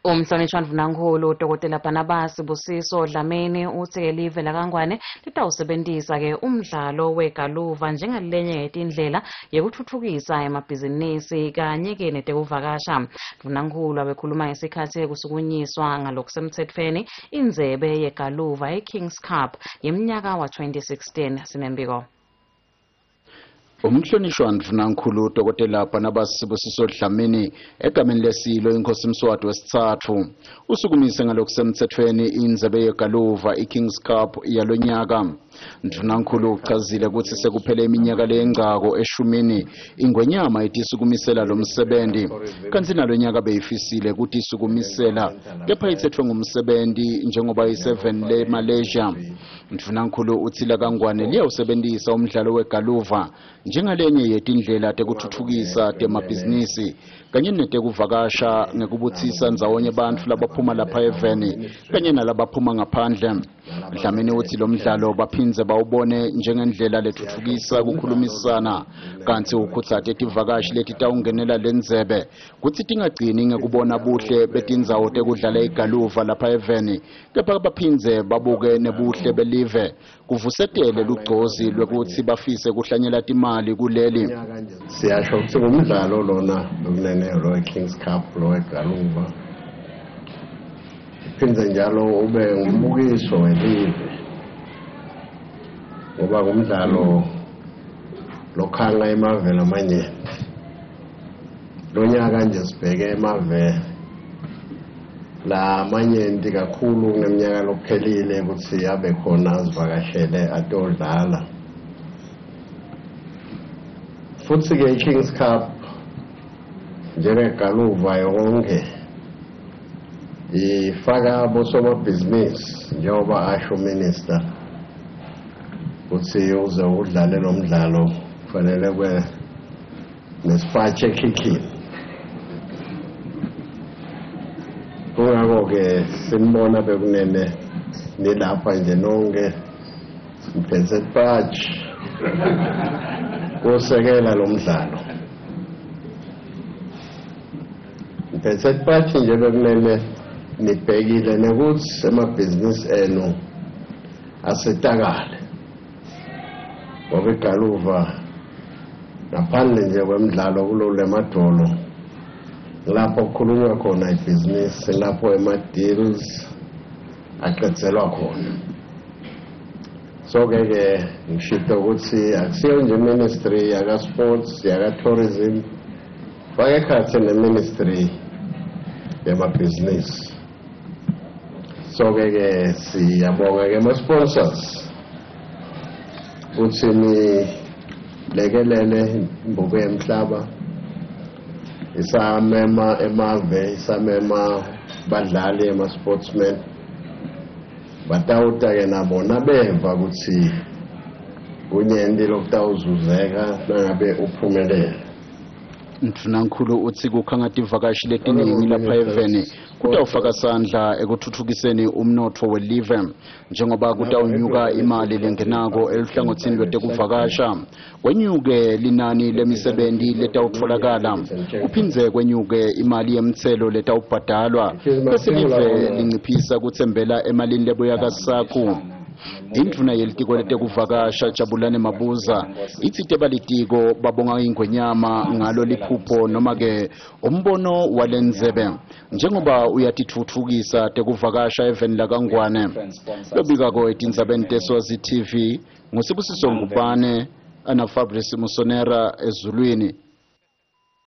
Umhlonishwa Ndvunankhulu Dr. Barnabas Sibusiso Dlamini utsi-ke live lakaNgwane litawusebentisa-ke umdlalo wegaluva njengalenye yetindlela yekutfutfukisa emabhizinisi kanye-ke netekuvakasha. Ndvunankhulu abekhuluma ngesikhatsi kusukunyiswa ngalokusemtsetfweni indzebe yegaluva i-Kings Cup yemnyaka wa-2016. Sinembiko. Umhlonishwa Ndvunankhulu Dr. Barnabas Sibusiso Dlamini egameni lesilo iNkhosi Mswati wesitsatfu usukumise ngalokusemtsetfweni indzebe yegaluva iKings Cup yalonyaka. Ndvunankhulu uchazile kutsi sekuphele iminyaka leyengcako eshumini ingwenyama itisukumisela lo msebenzi, kantsi nalonyaka beyifisile kutisukumisela kepha itsetfwe ngumsebenzi njengoba i-7 le Malaysia. Ndvunankhulu utsi lakaNgwane liyawusebentisa umdlalo wegaluva njengalenye yetindlela tekutfutfukisa temabhizinisi kanye netekuvakasha ngekubutsisa ndzawonye bantfu labaphuma lapha eveni kanye nalabaphuma ngaphandle. Dlamini utsi lo mdlalo baphindze bawubone njengendlela letfutfukisa kukhulumisana, kantsi ukhutsate tivakashi letitawungenela lendzebe kutsi tingagcini ngekubona buhle betindzawo tekudlala igaluva lapha eveni, kepha baphindze babuke nebuhle belive, kuvusetele lugcozi lwekutsi bafise kuhlanyela timali kuleli. Siyasho ukuthi ngumdlalo lona lokunene lo we-Kings Cup lo wegaluva, uphindze njalo ube ngumbukiso welive ngoba ngumdlalo lokhanga emave lamanyenti. Lonyaka nje sibheke emave lamanyenti kakhulu kuneminyaka lophelile ukuthi abe khona azivakashele atodlala. Futhi-ke i-Kings Cup njengegaluva yonke ifaka bosomabhizinisi, njengoba asho minister ukuthi uze udlale lo mdlalo kufanele kube nesipatshi ekhikhini. Kungako-ke sinibona bekunene nilapha nje nonke niphethe ipatshi kusekela lo mdlalo. Niphethe ipatshi nje bekunene nibhekile nekuthi emabhizinisi enu asetakale, ngoba igaluva ngaphandle nje kwemidlalo kulolu emadvolo lapho kukhulunywa khona ibhizinisi, lapho ema-deals aqedzelwa khona. So-ke ke ngishito ukuthi akusiyo nje ministry yaka-sports, yaka-tourism, fake ekhatsi ne-ministry yamabhizinisi. So-ke ke siyabonga-ke ama-sponsors ukuthi nilekelele imbuko yemhlaba, isamema emave, isamema badlali ema-sportsmen batawuta-ke nabo nabeva ukuthi kunyenti lokutawuzuzeka nangabe uphumelele. Ndvunankhulu utsi kukhanga tivakashi letiningi lapha eveni kutawufaka sandla ekutfutfukiseni umnotfo welive, njengoba kutawunyuka imali lengenako eluhlangotsini lwetekuvakasha, kwenyuke linani lemisebenti letawutfolakala, kuphindze kwenyuke imali yemtselo letawubhadalwa, bese live linciphisa kutsembela emalini lebuya kaSACU. Indvuna yelitiko letekuvakasha Jabulane Mabuza itsi tebalitiko babonga ingwenyama ngalo liphupho noma-ke umbono walendzebe njengoba uyatitfutfukisa tekuvakasha eveni lakaNgwane. Lobikako etindzabeni teSwazi TV nguSibusiso Ngubane ana Fabrice Musonera eZulwini.